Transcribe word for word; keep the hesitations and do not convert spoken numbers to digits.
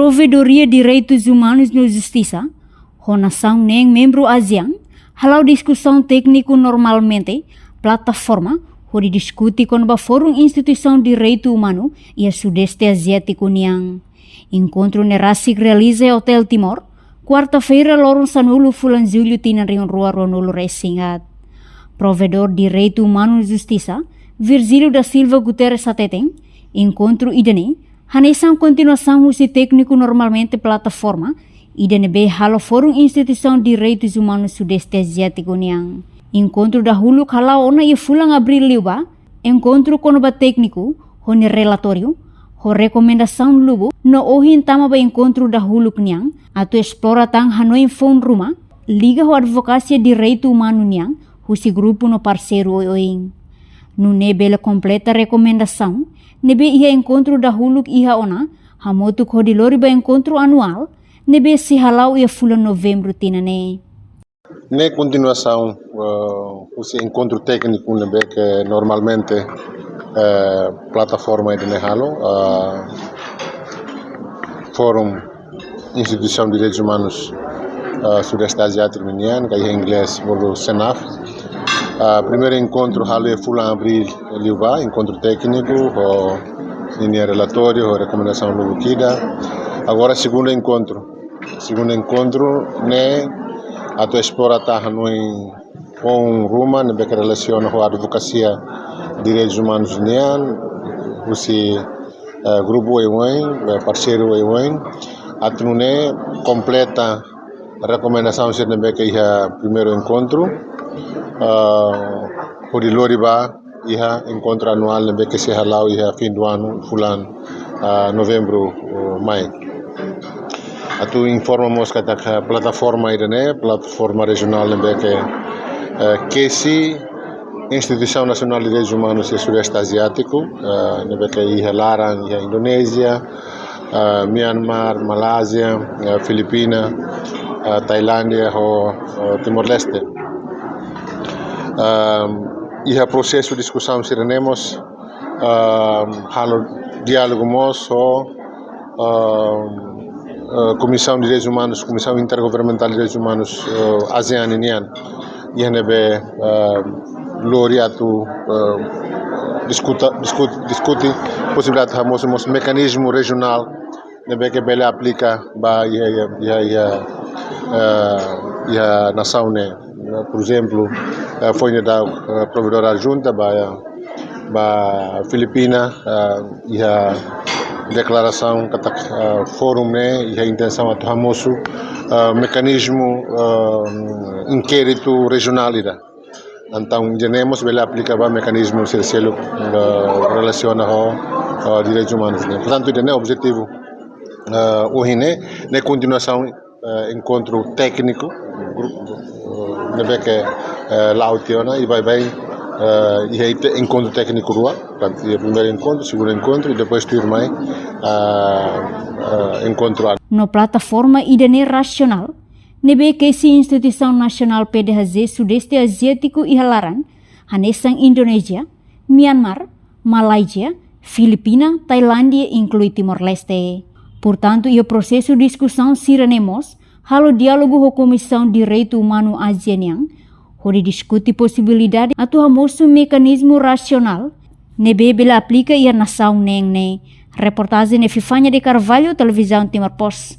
Provedoria Direitus Umanus no Justisa ho nasaun neen membru ASEAN hala'o diskusaun tékniku normalmente plataforma hodi diskute kona-ba Fórum Instituisaun Direitu Umanu iha Sudeste Aziátiku nian. Enkontru ne'e rasik realiza iha Hotel Timor, kuarta-feira, loron sanulu fulan Jullu tinan rihun rua ruanulu resin haat. Provedór Direitu Umanu no Justisa, Virgílio da Silva Guterres hateten, enkontru ida-ne'e hanesan kontinuasaun husi tékniku normalmente plataforma ida ne'ebé halo Fórum Instituisaun Direitus Umanus Sudeste Aziátiku nian. Enkontru dahuluk hala'o ona iha fulan Abríl liubá, enkontru kona-ba tékniku ho nia relatóriu ho rekomendasaun lubuk, no ohin tama ba enkontru dahuluk nian atu esplora tan hanoin foun ruma liga ho advokasia direitu umanu nian husi grupu no parseiru oioin. Nune'e bele kompleta rekomendasaun ne'ebé iha enkontru dahuluk iha ona, hamutuk hodi lori ba enkontru anuál ne'ebé sei hala'o iha fulan Novembru tinan ne'e. Ne'e kontinuasaun, eh, husi enkontru tékniku ne'ebé ke normalmente, eh, plataforma ida-ne'e halo, eh, Fórum Instituisaun Direitus Umanus, eh, Sudeste Aziátiku nian, ka iha inglés bolu CENAF. Eh, primeiru enkontru halo iha fulan Abríl liubá, enkontru tékniku ho ninia relatóriu ho rekomendasaun lubuk ida. Agora segundu enkontru. Segundu enkontru ne'e atu esplora tan hanoin foun ruma ne'ebé ke relasiona ho advokasia direitus umanus nian, husi, eh, grupu oioin, eh, parseiru oioin, atu nune'e kompleta rekomendasaun sira ne'ebé ke iha primeiru enkontru, eh, hodi lori ba iha enkontru anuál ne'ebé ke sei hala'o iha fim do ano, fulan, ah, Novembru, oh, mai. Atu informa mós katak plataforma ida-ne'e, plataforma rejionál ne'ebé ke, eh, kesi Instituisaun Nasionál Direitus Umanus iha Sudeste Aziátiku, eh, ne'ebé ke iha laran iha Indonézia, eh, Myanmar, Malázia, eh, Filipina, eh, Tailándia ho, eh, Timor-Leste. Ehm, iha prosesu diskusaun sira-ne'e mós, ehm, halo diálogu mós ho, ehm, eh, Komisaun Direitus Umanus, Komisaun Intergovernamentál Direitus Umanus, eh, ASEAN nian. Iha ne'ebé, ehm, lori atu, ehm, diskuta, diskut-, diskute posibilidade hamosu mós mekanizmu rejionál ne'ebé ke bele aplika ba iha, iha, iha, iha, eh, iha nasaun ne'e. Por ezemplu, eh, foin daudauk, eh, provedór adjunta ba, ba Filipina, eh, iha deklarasaun katak, eh, fórum ne'e iha intensaun atu hamosu, eh, mekanizmu, eh, inkéritu rejionál ida. Entaun, ida-ne'e mós bele aplika ba mekanizmu sira seluk, eh, relasiona ho, eh, direitus umanus ne'e. Portantu, ida-ne'e objetivu, eh, ohin ne'e, ne'e kontinuasaun, eh, enkontru tékniku, grupu, eh, ne'ebé ke, eh, la'o tiha ona, i baibain, eh, iha ita enkontru tékniku rua, portantu, iha primeiru enkontru, segundu enkontru, i depois tuirmai, eh, eh, enkontru an- No plataforma ida-ne'e rejionál, ne'ebé kesi instituisaun nasionál P D H J Sudeste Aziátiku iha laran, hanesan Indonézia, Myanmar, Malázia, Filipina, Tailándia, inklui Timor-Leste. Portantu, iha prosesu diskusaun sira-ne'e mós halo diálogu ho Komisaun Direitu Umanu ASEAN nian, hodi diskute posibilidade atu hamosu mekanizmu rejionál ne'ebé bele aplika iha nasaun neen ne'e. Reportajen Epifania de Carvalho, Televizaun Timor Post.